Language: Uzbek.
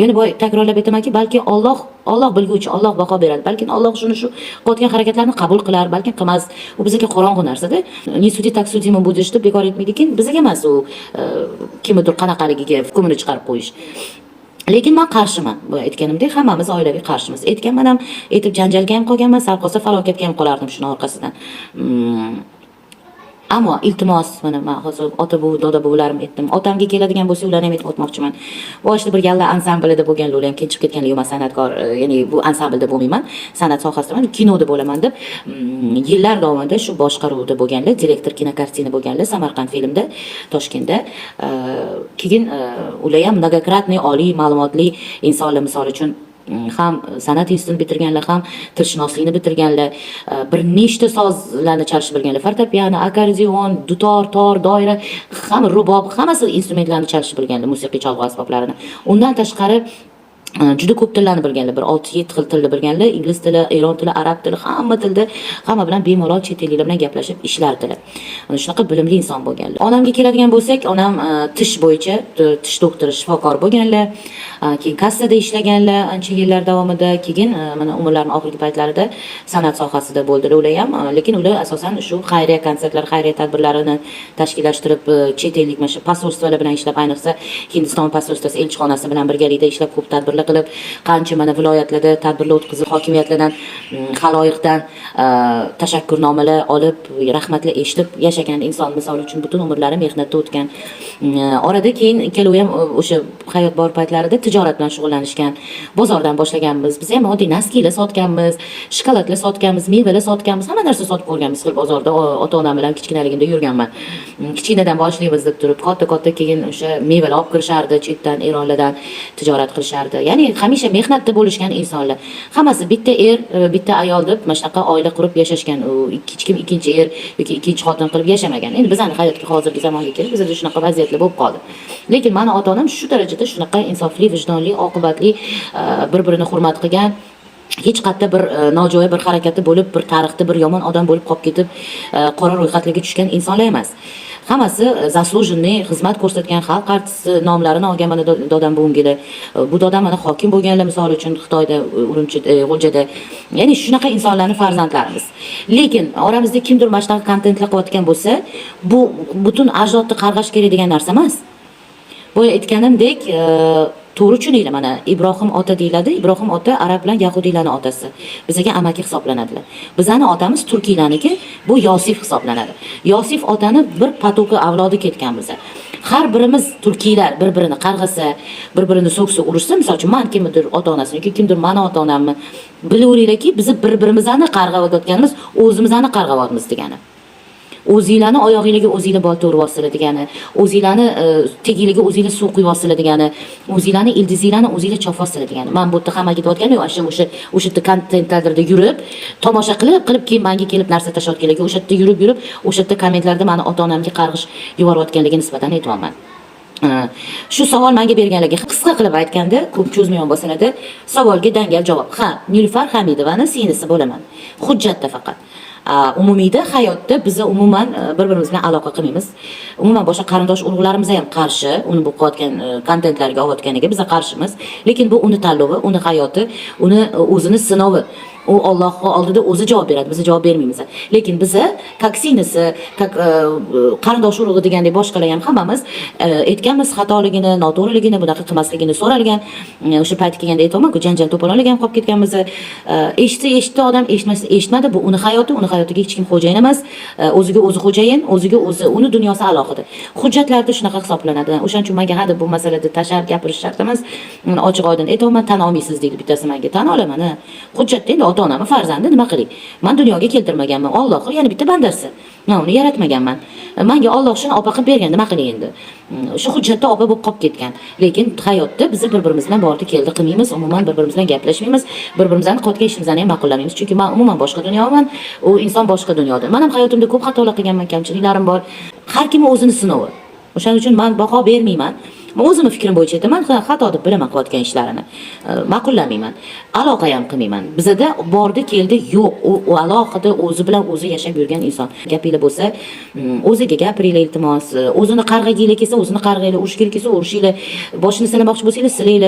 Yana boya takrorlab aytamanki, balki Olloh bilguvchi, Olloh baho beradi. Balki Olloh shuni, shu qilayotgan harakatlarni qabul qilar, balkim qilmas. U bizga qorong'u narsada. "Не суди, так судимым будешь" deb bekor aytmaydi ekan. Bizga emas u kimnidir qanaqaligiga hukmini chiqarib qo'yish. Lekin man qarshiman. Boya aytganimdek, hammamiz oilaviy qarshimiz. Aytganman ham, aytib janjalga ham qolganman, sal qolsa falokatga ham qolardim shuni orqasidan. Ammo iltimos, mana man hozir ota buvi, doda buvalarim aytdim. Otamga keladigan bo'lsa, ularni ham aytib o'tmoqchiman. Boshida bir yalla ansamblida bo'lganlar, ular ham keyin chiqib ketganlar, yo'q, man san'atkor, ya'ni bu ansamblda bo'lmayman, san'at sohasidaman, kinoda bo'laman deb yillar davomida shu boshqaruvda bo'lganlar, direktor кинокартина bo'lganlar Samarqand filmda, Toshkentda. Keyin ular ham многократный oliy ma'lumotli insonlar, misol uchun ham san'at institutini bitirganlar, ham tilshunoslikni bitirganlar, bir nechta sozlarni chalishni bilganlar: fortepiano, akordeon, dutor, tor, doira, hamma, rubob, hammasi instrumentlarni chalishni bilganlar, musiqiy cholg'u asboblarini. Undan tashqari juda ko'p tillarni bilganlar, bir olti yetti xil tilni bilganlar: ingliz tili, eron tili, arab tili, hamma tilda hamma bilan bemalol, chet elliklar bilan gaplashib ishlardilar. Mana shunaqa bilimli inson bo'lganlar. Onamga keladigan bo'lsak, onam tish bo'yicha tish doktori, shifokor bo'lganlar. Keyin kassada ishlaganlar ancha yillar davomida. Keyin mana umrlarini oxirgi paytlarida san'at sohasida bo'ldilar ular ham. Lekin ular asosan shu xayriya konsertlar, xayriya tadbirlarini tashkillashtirib, chet ellik mana shu посольство lar bilan ishlab, ayniqsa Hindiston посольство si, elchixonasi bilan birgalikda ishlab, ko'p tadbirlar qilib, qancha mana viloyatlarda tadbirlar o'tkazib, hokimiyatlardan, xaloyiqdan tashakkurnomalar olib, rahmatlar eshitib yashagan inson. Misol uchun, butun umrlari mehnatda o'tgan. Orada keyin ikkalovi ham o'sha hayot bor paytlarida tijorat bilan shug'ullanishgan. Bozordan boshlaganmiz biz ham, oddiy носки lar sotganmiz, shokoladlar sotganmiz, mevalar sotganmiz, hamma narsa sotib ko'rganmiz xil bozorda. Ota onam bilan kichkinaligimda yurganman. Kichkinadan boshlaymiz deb turib, katta katta keyin o'sha mevalar olib kirishardi chetdan, Eronlardan tijorat qilishardi. Ya'ni hamisha mehnatda bo'lishgan insonlar hammasi. Bitta er, bitta ayol deb mana shunaqa oila qurib yashashgan. U hech kim ikkinchi er yoki ikkinchi xotin qilib yashamagan. Endi bizani hayotga, hozirgi zamonga kelib, bizada shunaqa vaziyatlar bo'lib qoldi. Lekin mani ota onam shu darajada shunaqa insofli, vijdonli, oqibatli, bir birini hurmat qilgan, hech qayerda bir nojo'ya bir harakati bo'lib, bir tarixda bir yomon odam bo'lib qolib ketib, qora ro'yxatlarga tushgan insonlar emas. Hammasi заслуженный xizmat ko'rsatgan, xalq artisti nomlarini olgan. Mana dodam buvimgina, bu dodam mana hokim bo'lganlar, misol uchun, Xitoyda, Urumchi, G'uljada. Ya'ni shunaqa insonlarni farzandlarimiz. Lekin oramizda kimdir mana shunaqa kontentlar qilayotgan bo'lsa, bu butun ajdodni qarg'ash kerak degan narsa emas. Boya aytganimdek, to'g'ri tushuninglar, mana Ibrohim ota deyiladi. Ibrohim ota arab bilan yahudiylarni otasi, bizaga amaki hisoblanadilar. Bizani otamiz turkiylarniki, bu Yosif hisoblanadi. Yosif otani bir потоки avlodi ketgan. Biza har birimiz, turkiylar bir birini qarg'asa, bir birini so'ksa, urishsa, misol uchun, man kimnidir ota onasini yoki kimdir mani ota onamni, bilaveringlarki, bizni bir birimizni qarg'ayotganimiz o'zimizni qarg'ayapmiz degani. O'zinglarni oyog'inglarga o'zinglar bolta uryapsizlar degani, o'zinglarni teginglarga o'zinglar suv quyapsizlar degani, o'zinglarni ildizinglarni o'zinglar chopyapsizlar degani. Man bu yerda hammaga aytayotganim yo'q, o'sha yerda kontentlarda yurib, tomosha qilib qilib, keyin manga kelib narsa tashlayotganlarga, o'sha yerda yurib yurib, o'sha yerda kommentlarda mani ota onamga qarg'ish yuborayotganligiga nisbatan aytyapman. Shu savol menga berganlarga qisqa qilib aytganda, ko'p cho'zmagan bo'lsalarda, savolga dangal javob: ha, Nilufar Hamidovani singlisi bo'laman hujjatda faqat. Umumiyda hayotda biza umuman bir birimiz bilan aloqa qilmaymiz. Umuman boshqa qarindosh urug'larimiz ham qarshi uni bu qilayotgan kontentlarga olayotganiga biza qarshimiz. Lekin bu uni tanlovi, uni hayoti, uni o'zini sinovi. U Allohni oldida o'zi javob beradi, biz javob bermaymiz. Lekin biza как singlisi, как qarindosh urug'i degandek, boshqalar ham hammamiz aytganmiz xatoligini, noto'g'riligini, bunaqa qilmasligini so'ralgan. O'sha payti kelganda aytyapman-ku, janjal to'polonlik ham qolib ketganmiz. Eshitsa eshitdi odam, eshitmasa eshitmadi. Bu uni hayoti, uni hayotiga hech kim xo'jayin emas. O'ziga o'zi xo'jayin, o'ziga o'zi, uni dunyosi alohida. Hujjatlarda shunaqa hisoblanadi. O'shaning uchun menga hadeb bu masalada tashab gapirish shart emas. Uni ochiq oydin aytyapman, tan olmaysiz deydi bittasi menga. Tan olaman, ha. Hujjatda endi ota onamni farzandi, nima qilay? Man dunyoga keltirmaganman. Alloh yana bitta bandasi. Man uni yaratmaganman. Menga Alloh shuni opa qilib bergan, nima qilay endi? Shu hujjatda opa bo'lib qolib ketgan. Lekin hayotda biz bir-birimiz bilan bordi keldi qilmaymiz, umuman bir-birimiz bilan gaplashmaymiz, bir-birimizni qilayotgan ishimizni ham ma'qullamaymiz. Chunki man umuman boshqa dunyoman, u inson boshqa dunyoda. Man ham hayotimda ko'p xatolar qilganman, kamchiliklarim bor. Har kimni o'zini sinovi. O'shaning uchun man baho bermayman. Man o'zimni fikrim bo'yicha aytaman, ha, xato deb bilaman qilayotgan ishlarini. Ma'qullamayman. Aloqa ham qilmayman. Bizada bordi keldi yo'q. U alohida o'zi bilan o'zi yashab yurgan inson. Gapinglar bo'lsa, o'ziga gapiringlar, iltimos. O'zini qarg'aginglar kelsa, o'zini qarg'anglar, urushginglar kelsa, urushinglar. Boshini silamoqchi bo'lsanglar, silanglar.